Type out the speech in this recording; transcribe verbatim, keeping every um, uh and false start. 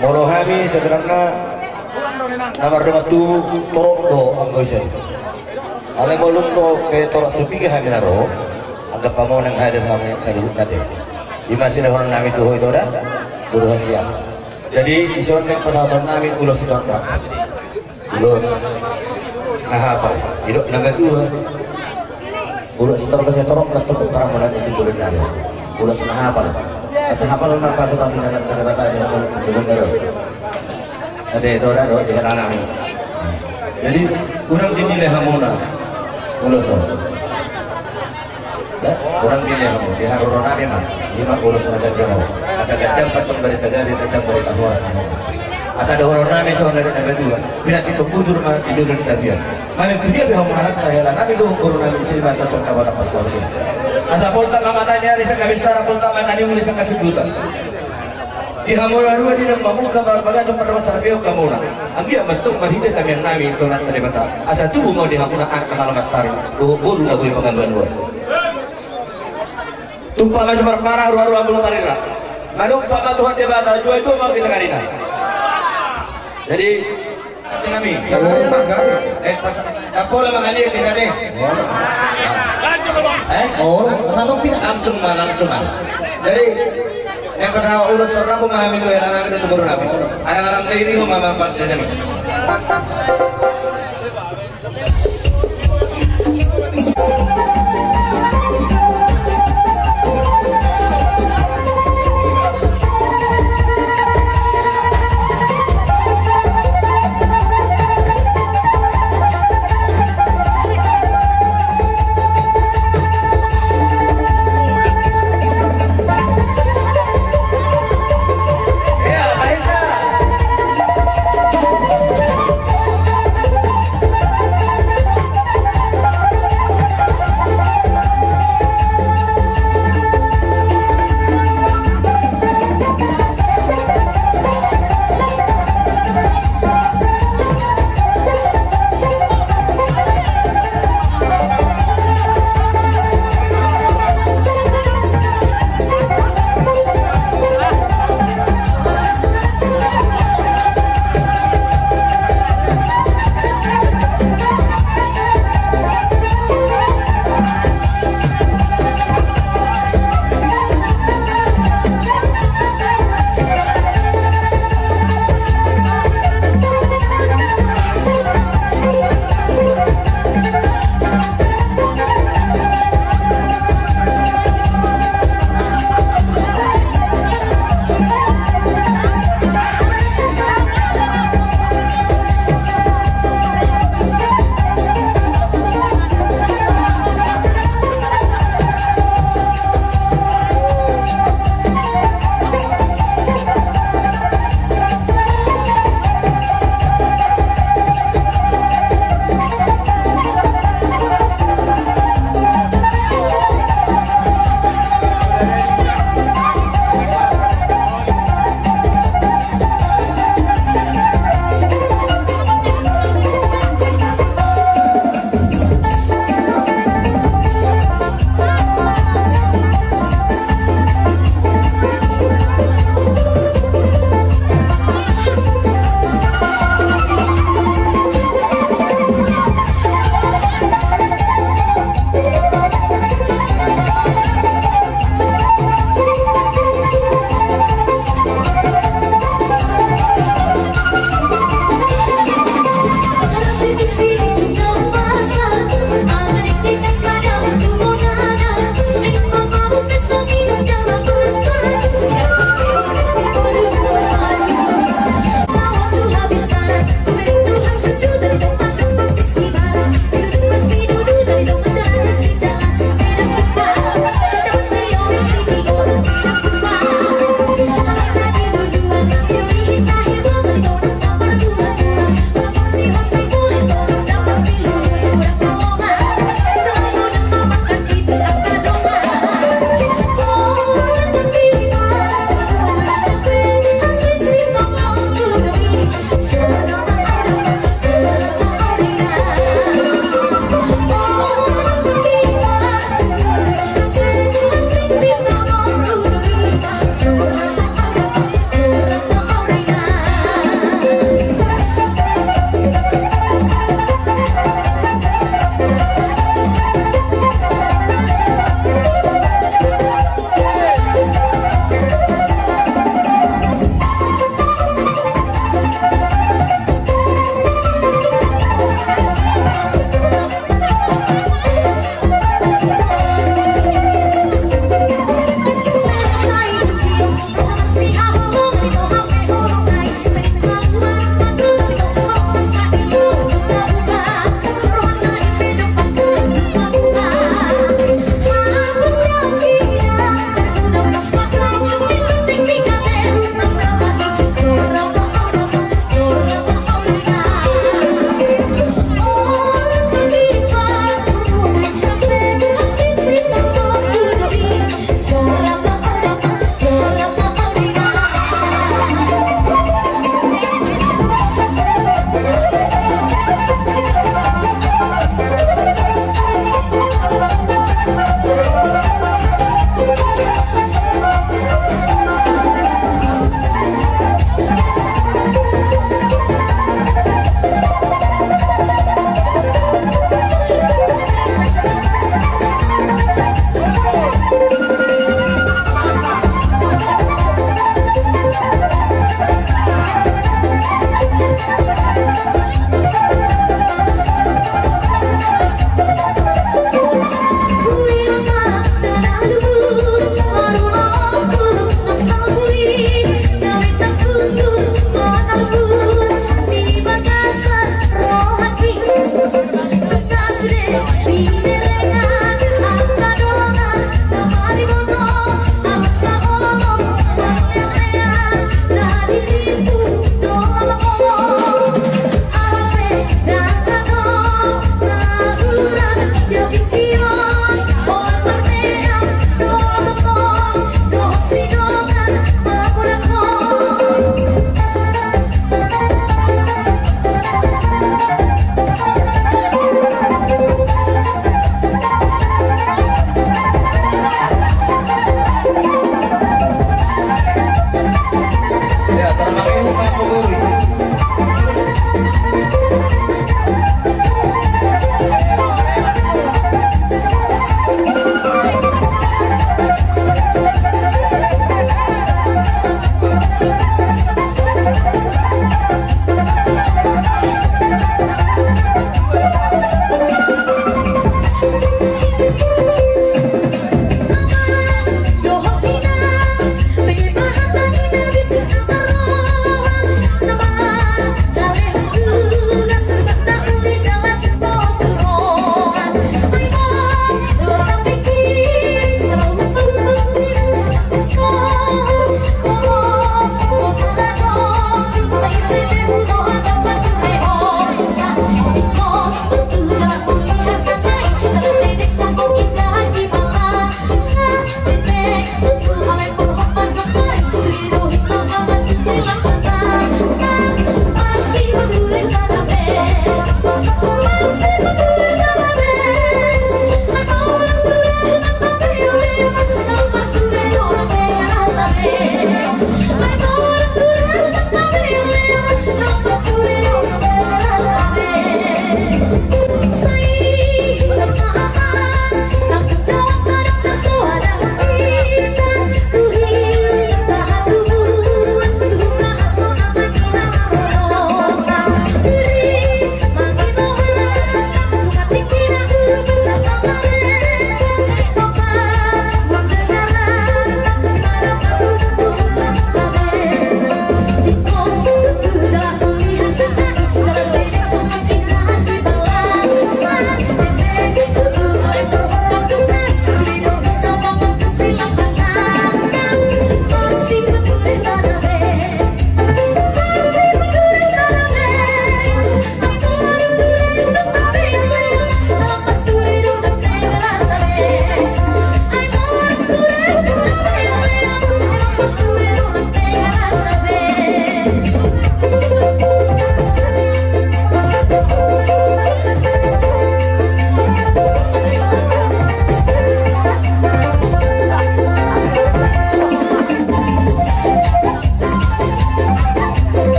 Molo hami sebenarna na mardongan tubu torop do anggo ise. Alai molo pe torop so piga hami na ro, anggo pamonang hadir hami saluhutna te. Ima sidohonon nami tu ho ito da, boru hasian. Jadi dison na pasahaton nami ulos torop. Ulos na hapal, didok na matua. Ulos torop, ulos torop na torop paramonan di tuburan nami. Ulos na hapal. Asa hapal ma pasu-pasu na ate do da do di hela nami. Jadi unang dinilai hamuna ulos on. Ya, unang dinilai hamu, di haroro nami ma. Ima ulos na ganjang on. Asa ganjang ma tong barita gabe, ganjang barita horas. Asa dohonon nami songon na didok na matua. Pinantik tu bujur ma di dulu di tabiat. Maning tu dia be hamu manat na hela nami dohot boru nami ise ma tong na bata pasal. Asa poltak ma mata ni ari sian habistaran, poltak ma mata ni uli sian hasundutan. Di hamuna rua didok mamungka marbagason, mardohot sarbehon hamuna. Anggiat ma tong marhite tangiang nami tu Amanta Debata, asa tubu ma di hamuna anak na malo mansari dohot boru na boi pangan banua. Tumpak ma simarpara, ruarua bulung parira. Manumpak ma Tuhan Debata, juajua ma hita karina. Jadi Ate nami. Eh, pas, na pola mangaliat kita deh. Eh? Oh, satu pina langsung ma, langsung ma. Jadi, na pasahat ulos torop ma hami tu hela nami dohot tu boru nami. Adong-adong diri ma mampat nami.